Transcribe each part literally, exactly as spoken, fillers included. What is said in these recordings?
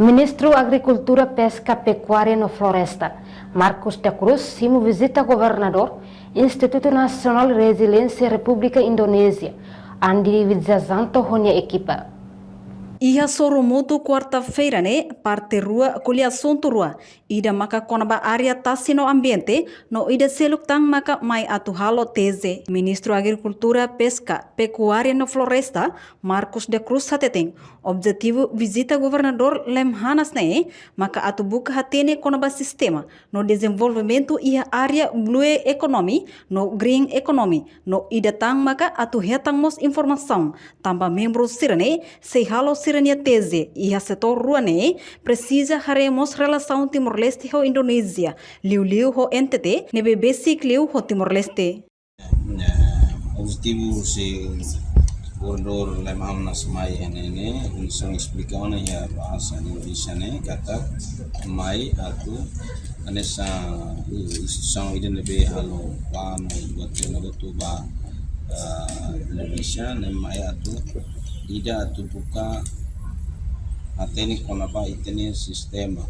Ministru Agrikultura, Peska, Pekuária no Floresta, Marcos da Cruz, simu vizita Governadór Institutu Nasionál Reziliénsia Repúblika Indonézia, Andi Wijajanto ho nia ekipa. Iha sorumutu kuarta-feira ne'e, parte rua ko'alia asuntu rua, ida maka kona-ba área tasi no ambiente, no ida seluk tan maka mai atu halo teze. Ministru Agrikultura, Peska, Pekuária no Floresta, Marcos da Cruz hateten, objetivu vizita Governadór Lemhanas ne'e maka atu buka hatene kona-ba sistema no dezenvolvimentu iha área blue economy no green economy, no ida tan maka atu hetan mós informasaun tanba membru sira-ne'e sei halo sira-nia teze iha setór rua ne'e, presiza haree mós relasaun Timor-Leste ho Indonézia, liuliu ho N T T, ne'ebé besik liu ho Timor-Leste. Ya, objetivu husi Governadór Lemhanas mai iha ne'e ne'e, hanesan esplika ona iha bahasa Indonesia ne'e, katak mai atu hanesan instituisaun ida ne'ebé halo planu buat ne'e hotu ba, eh, Indonézia, ne'e mai atu ida atu buka hatene kona-ba ita-nia sistema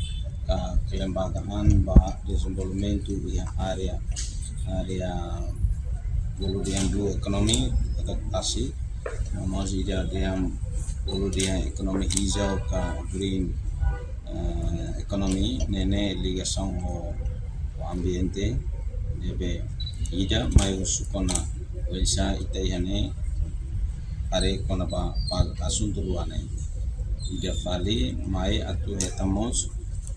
ka kelembagaan ba dezenvolvimentu iha área, área bolu dehan blue economy atau tasi, no mós ida dehan bolu dehan ekonomi hijau ka green, eh, economy, ne'e ne'e ligasaun ho, ho ambiente, ne'ebé ida mai husu kona oinsá ita iha ne'e haree kona-ba, ba asuntu rua ne'e. Ida fali mai atu hetan mós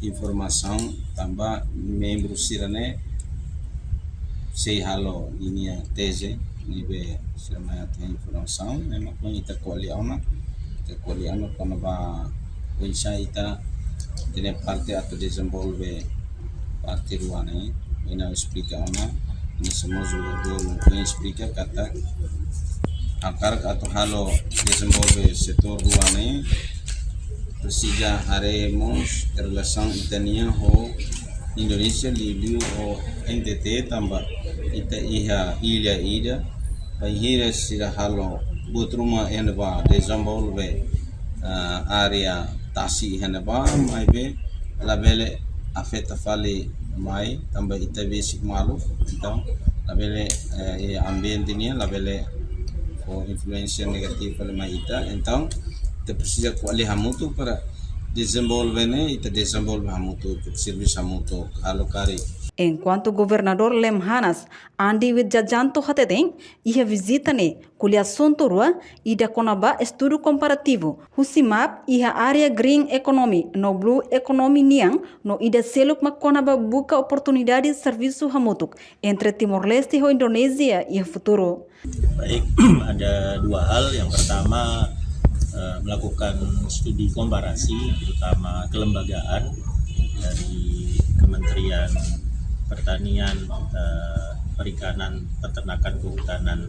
informasaun tanba membru sira-ne'e sei halo ninia teze, ne'ebé sira mai atu informasaun, ne'e mak ita ko'alia ona, ita ko'alia ona kona-ba oinsá ita, ita-nia parte atu dezenvolve parte rua ne'e, ina esplika ona, ina semua juga dulu, ina esplika katak hakarak atu halo dezenvolve setór rua ne'e, presiza haree mós relasaun ita-nian ho Indonézia, liuliu ho N T T tanba ita iha illa ida, bainhira sira halo buat ruma iha ne'ebá dezenvolve, ah, área tasi iha ne'ebá, maibé labele afeta fali mai, tanba ita besik malu, entaun labele, eh, iha ambiente nian, labele fó influénsia negativu fali mai ita, entaun ita presiza ko'alia hamutuk para dezenvolve ne'e, ita dezenvolve hamutuk, servisu hamutuk, halo karik. Enkuantu Governadór Lemhanas, Andi Wijajanto hateten, iha vizita ne'e ko'alia asuntu rua, ida kona-ba estudu komparativu husi map iha área green economy no blue economy nian, no ida seluk mak kona-ba buka oportunidade servisu hamutuk entre Timor-Leste ho Indonézia iha futuru. Baik, ada dua hal. Yang pertama, eh, melakukan studi komparasi, terutama kelembagaan dari Kementerian Pertanian, eh, Perikanan, Peternakan, Kehutanan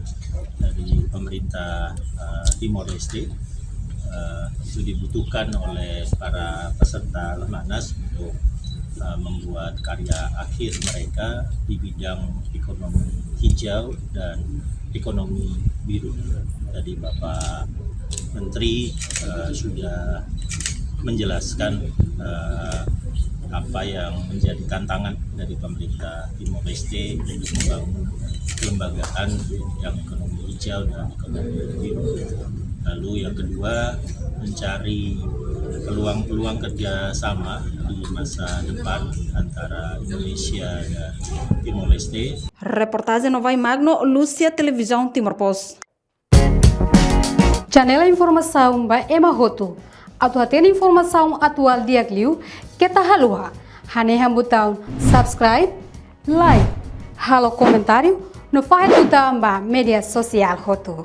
dari pemerintah, eh, Timor Leste. Eh, itu dibutuhkan oleh para peserta Lemhanas untuk, eh, membuat karya akhir mereka di bidang ekonomi hijau dan ekonomi biru. Tadi Bapak Menteri, eh, sudah menjelaskan, eh, apa yang menjadi tantangan dari pemerintah Timor Leste untuk membangun kelembagaan yang ekonomi hijau dan ekonomi biru. Lalu yang kedua, mencari peluang-peluang kerjasama di masa depan antara Indonesia dan Timor Leste. Reportajen Novai Magno, Lúcia, Televizaun Timor Post. Janela informasaun ba ema hotu. Atu hatene informasaun atuál di'ak liu, keta haluha hanehan butaun subscribe, like, halo komentáriu, no fahe tutan ba média sosiál hotu.